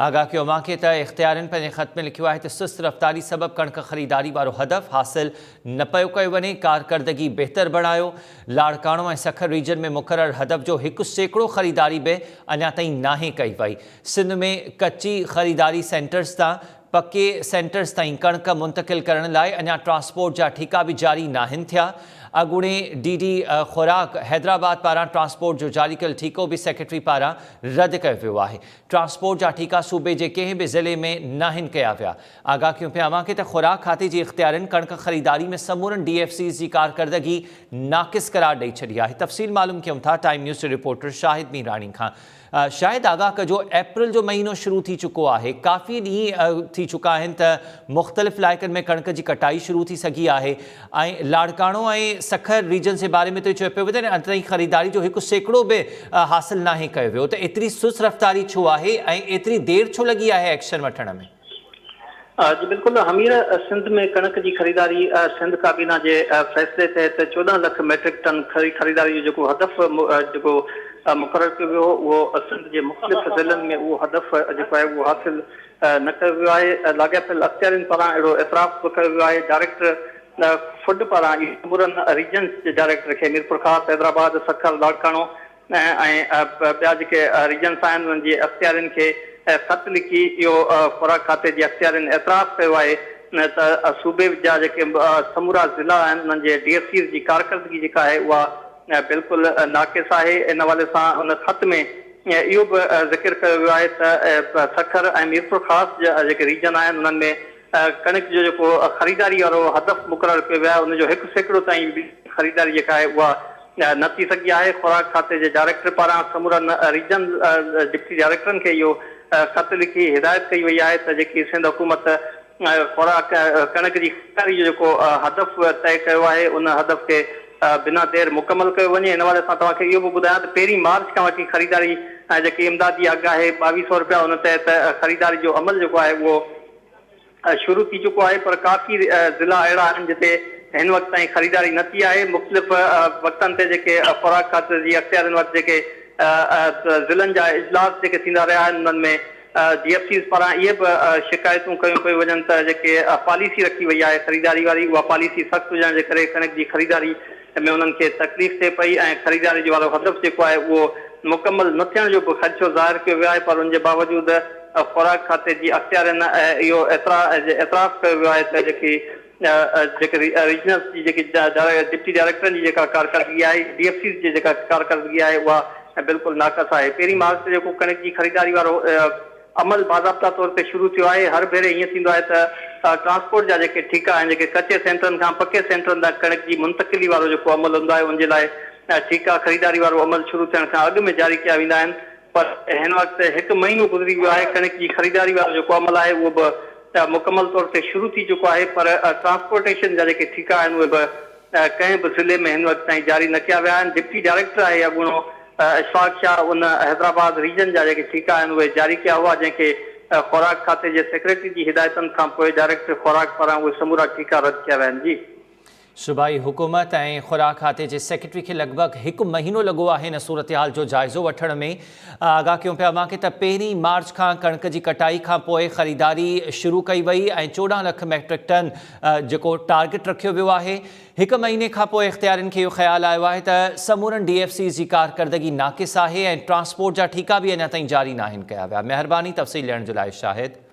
آگاهه ڪيو اوهان کي ته اختيارين پنهنجي خط ۾ لکيو آهي ته سست رفتاري سبب ڪڻڪ خريداري وارو هدف حاصل نه پيو ڪيو وڃي، ڪارڪردگي بهتر بڻايو، لاڙڪاڻو ۽ سکر ريجن ۾ مقرر هدف جو 1% خريداري به اڃا تائين ناهي ڪئي وئي، سنڌ ۾ ڪچي خريداري سينٽرز تان پڪي سينٽرز تائين ڪڻڪ منتقل ڪرڻ لاء اڃا ٽرانسپورٽ جا ٺيڪا به جاري ناهن ٿيا، اڳوڻي ڊي ڊي خوراڪ حيدرآباد پاران ٽرانسپورٽ جو جاري ڪيل ٺيڪو به سيڪريٽري پاران رد ڪيو ويو آهي. ٽرانسپورٽ جا ٺيڪا صوبي جي ڪنهن به ضلعي ۾ ناهن ڪيا ويا. آگاهه ڪيون پيا اوهان کي ته خوراڪ کاتي جي اختيارين ڪڻڪ خريداري ۾ سمورن ڊي ايف سيز جي ڪارڪردگي ناقص قرار ڏئي ڇڏي آهي. تفصيل معلوم ڪيون ٿا ٽائيم نيوز جي رپورٽر شاهد ميراڻي کان. شاهد آگاهه ڪجو اپريل جو مهينو شروع ٿي چڪو آهي ڪافي ڏينهن ٿي چڪا آهن ته مختلف علائقن ۾ ڪڻڪ جي ڪٽائي شروع ٿي سگهي آهي ۽ لاڙڪاڻو ۽ سکر ريجنز جي باري ۾ ته چيو پيو وڃي ته تائين خريداري جو 1% به حاصل ناهي ڪيو ويو ته ايتري سست رفتاري ڇو آهي ۽ ايتري دير ڇو لڳي آهي ايڪشن وٺڻ ۾؟ جي بلڪل حمير سنڌ ۾ ڪڻڪ جي خريداري سنڌ ڪابينا جي فيصلي تحت 14 لک ميٽرڪ ٽن خريداري جو جيڪو هدف جيڪو مقرر ڪيو ويو هو اهو سنڌ جي مختلف ضلعن ۾ اهو هدف جيڪو آهي اهو حاصل نه ڪيو ويو آهي لاڳاپيل اختيارين پاران اهڙو اعتراف به ڪيو ويو آهي ڊائريڪٽر فوڊ پاران اهو سمورن ريجنز جي ڊائريڪٽر کي ميرپورخاص، حيدرآباد، سکر، لاڙڪاڻو ۽ ٻيا جيڪي ريجنز آهن انهن جي اختيارين کي خط لکي اهو خوراڪ کاتي جي اختيارين اعتراف ڪيو آهي ته صوبي جا جيڪي سمورا ضلعا آهن انهن جي ڊي ايف سيز جي ڪارڪردگي جيڪا آهي اها بلڪل ناقص آهي ان حوالي سان ان خط ۾ اهو به ذڪر ڪيو ويو آهي ته سکر ۽ ميرپورخاص جا جيڪي ريجن آهن انهن ۾ ڪڻڪ جو جيڪو خريداري وارو هدف مقرر ڪيو ويو آهي ان جو 1% تائين به خريداري جيڪا آهي اها نه ٿي سگهي آهي. خوراڪ کاتي جي ڊائريڪٽر پاران سمورن ريجن ڊپٽي ڊائريڪٽرن کي اهو خط لکي هدايت ڪئي وئي آهي ته جيڪي سنڌ حڪومت خوراڪ ڪڻڪ جي خريداري جو جيڪو هدف طئي ڪيو آهي ان هدف کي بنا دير مڪمل ڪيو وڃي. ان حوالي سان توهان کي اهو به ٻڌايان ته پهرين مارچ کان وٺي خريداري جيڪي امدادي اگهه آهي 22 سئو رپيا ان تحت خريداري جو عمل جيڪو آهي اهو شروع ٿي چڪو آهي پر ڪافي ضلعا اهڙا آهن جتي هن وقت تائين خريداري نه ٿي آهي. مختلف وقتن تي جيڪي خوراڪ کاتي جي اختيارين وٽ جيڪي ضلعن جا اجلاس جيڪي ٿيندا رهيا آهن انهن ۾ ڊي ايف سيز پاران اهي به شڪايتون ڪيون پيون وڃن ته جيڪي پاليسي رکي وئي آهي خريداري واري اها پاليسي سخت هجڻ جي ڪري ڪڻڪ جي خريداري ۾ انهن کي تڪليف ٿئي پئي ۽ خريداري جو وارو هدف جيڪو آهي اهو مڪمل نه ٿيڻ جو به خدشو ظاهر ڪيو ويو آهي پر ان جي باوجود خوراڪ کاتي جي اختيارين اهو اعتراف ڪيو ويو آهي ته جيڪي جيڪي ريجنلز جي جيڪي ڊپٽي ڊائريڪٽرن جي جيڪا ڪارڪردگي آهي، ڊي ايف سيز جي جيڪا ڪارڪردگي آهي اها بلڪل ناقص آهي. پهرين مارچ تي جيڪو ڪڻڪ جي خريداري وارو عمل باضابطا طور تي شروع ٿيو آهي، هر ڀيري ائين ٿيندو آهي ته ٽرانسپورٽ جا جيڪي ٺيڪا آهن جيڪي ڪچي سينٽرن کان پڪي سينٽرن تائين ڪڻڪ جي منتقلي وارو جيڪو عمل هوندو آهي ان جي لاء ٺيڪا خريداري وارو عمل شروع ٿيڻ کان اڳ ۾ جاري ڪيا ويندا آهن پر هن وقت هڪ مهينو گذري ويو آهي، ڪڻڪ جي خريداري وارو جيڪو عمل آهي اهو به مڪمل طور تي شروع ٿي چڪو آهي پر ٽرانسپورٽيشن جا جيڪي ٺيڪا آهن اهي به ڪنهن به ضلعي ۾ هن وقت تائين جاري نه ڪيا ويا آهن. ڊپٽي ڊائريڪٽر آهي اڳوڻو اشفاق شاهه ان حيدرآباد ريجن جا جيڪي ٺيڪا آهن اهي جاري ڪيا هئا جنهن کي خوراڪ کاتي جي سيڪريٽري جي هدايتن کانپوء ڊائريڪٽر خوراڪ پاران اهي سمورا ٺيڪا رد ڪيا ويا آهن. جي. صوبائي حڪومت ۽ خوراڪ کاتي جي سيڪريٽري کي لڳ ڀڳ هڪ مهينو لڳو آهي ان صورتحال جو جائزو وٺڻ ۾ آگاهه ڪيون پيا اوهان کي ته پهرين مارچ کان ڪڻڪ جي ڪٽائي کان پوء خريداري شروع ڪئي وئي ۽ 14 لک ميٽرڪ ٽن جيڪو ٽارگيٽ رکيو ويو آهي هڪ مهيني کان پوء اختيارين کي اهو خيال آيو آهي ته سمورن ڊي ايف سيز جي ڪارڪردگي ناقص آهي ۽ ٽرانسپورٽ جا ٺيڪا به اڃا تائين جاري ناهن ڪيا ويا مهرباني تفصيل ڏيڻ جي لاء شاهد.